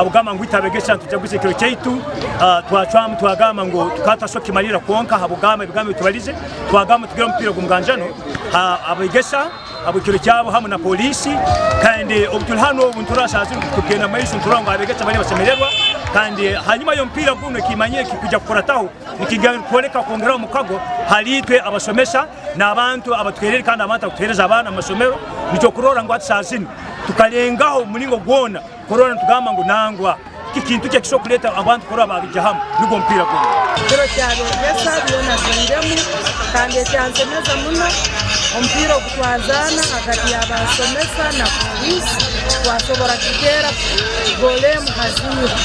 Habw'okugamba ngu itwe abegesa nitujaguza ekiro kyaitu, twacwamu twagamba ngu tukaba tutasobola kukimalirra kwonka habw'okugamba ebigambo ebi tubalize, twagamba tugire omupiira gw'omuganjano abegesa habw'ekiro kyabo hamu na poliisi. Kandi obu turi hanu obu niturora saaha zinu tugenda omu maiso niturora ngu abegesa bariyo nibasemererwa. Kandi hanyuma y'omupiira gunu ekimanyire ekikwija kukurataho nikiija kwoleka kwongeraho omukago hali itwe abasomesa n'abantu abatuherire kandi abantu abakutuhereza abaana omu masomero. Nikyo okurora ngu hati saaha zinu tukalengaho omu mulingo gwona kurora nitugamba ngu nangwa kintu ki ekisobora kuleeta abantu kurora baija hamu nugwo omupiira gunu. Ekiro ky'abeegesa byona byoiremu kandi ekyansemeza muno omupiira ogu twazaana hagati y'abasomesa na poliisi twasobora kuteera goolo emu ha ziiro.